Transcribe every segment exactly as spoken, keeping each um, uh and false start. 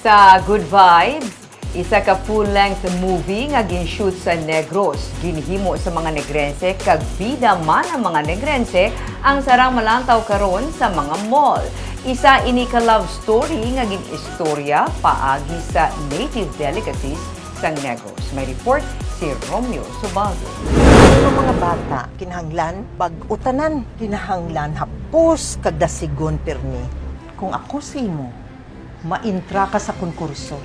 Sa Good Vibes, isa ka full-length movie nga gin-shoot sa Negros. Ginhimo sa mga Negrense kag bida man ang mga Negrense ang sarang malantaw karon sa mga mall. Isa ini ka love story nga gin-istorya paagi sa native delicacies sang Negros. May report si Romeo Subago. Ang mga bata, kinahanglan bag-utanan, kinahanglan hapos kag dasigon pirmi. Kung ako sa imo, maintra ka sa konkurso.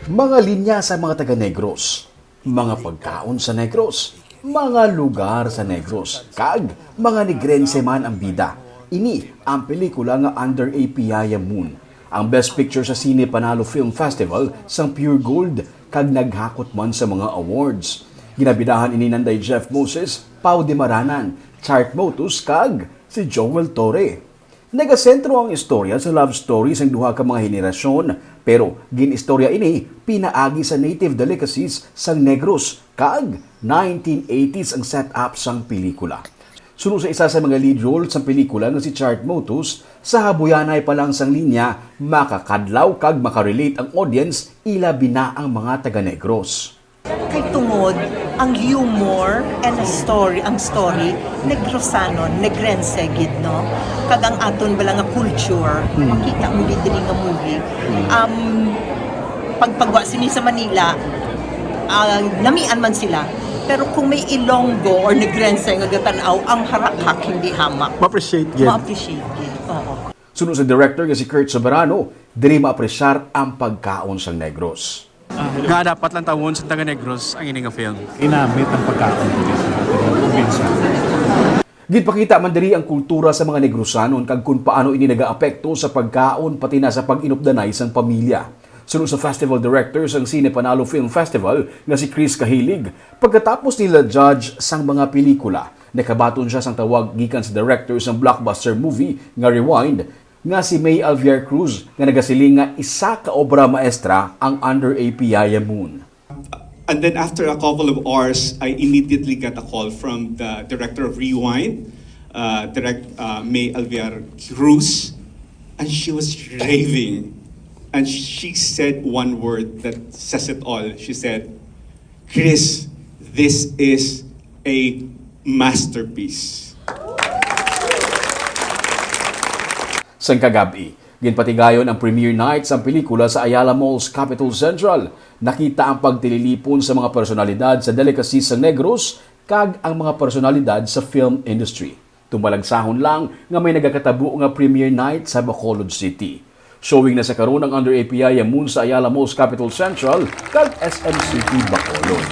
Mga linya sa mga taga Negros, mga pagkaon sa Negros, mga lugar sa Negros, kag mga Negrense man ang bida. Ini ang pelikula nga Under a Piyaya Moon, ang Best Picture sa Cine Panalo Film Festival sang Pure Gold, kag naghakot man sa mga awards. Ginabidahan ini nanday Jeff Moses, Pau Dimaranan, Chart Motus, kag si Joel Torre. Nagasentro ang istorya sa love story sang duha ka mga henerasyon, pero gin-istorya ini pinaagi sa native delicacies sang Negros, kag nineteen eighties ang setup sang pelikula. Suno sa isa sa mga lead role sang pelikula nga si Chart Motus, sa habuyanay pa lang sang linya, makakadlaw kag makarelate ang audience, ilabi na ang mga taga Negros. Kay tungod ang humor and a story, ang story, Negrosanon, Negrense gid, no? Kag ang aton bala nga culture, makita mo gid diri nga movie. Um, pagpagwa sini sa Manila, ah, namian man sila. Pero kung may Ilonggo or Negrense nga gatan-aw, ang harakhak hindi hamak. Ma-appreciate gid. Ma-appreciate gid. Oo. Suno sa director nga si Kurt Soberano, diri maapresyar ang pagkaon sang Negros. Nga dapat lang tawon sa taga Negros ang ini nga film. Ginamit ang pagkaon diri sa ating probinsya. Ginpakita man diri ang kultura sa mga Negrosanon kag kung paano ini nagaapekto sa pagkaon pati na sa pag-inupdanay sang pamilya. Suno sa festival director sang Cine Panalo Film Festival nga si Chris Kahilig, pagkatapos nila judge sang mga pelikula, nakabaton siya sang tawag gikan sa director sang blockbuster movie nga Rewind, nga si May Alviar Cruz, nga nagasiling nga isa ka obra maestra ang Under a Piyaya Moon. And then after a couple of hours, I immediately got a call from the director of Rewind, uh, direct uh, May Alviar Cruz, and she was raving. And she said one word that says it all. She said, "Chris, this is a masterpiece." Sang kagab-i, ginpatigayon ang premiere night sang pelikula sa Ayala Mall's Capitol Central. Nakita ang pagtililipon sa mga personalidad sa delicacy sa Negros kag ang mga personalidad sa film industry. Tumalagsahon lang nga may nagakatabo nga premiere night sa Bacolod City. Showing na sa karon ang Under a Piyaya Moon sa Ayala Mall's Capitol Central kag S M City, Bacolod.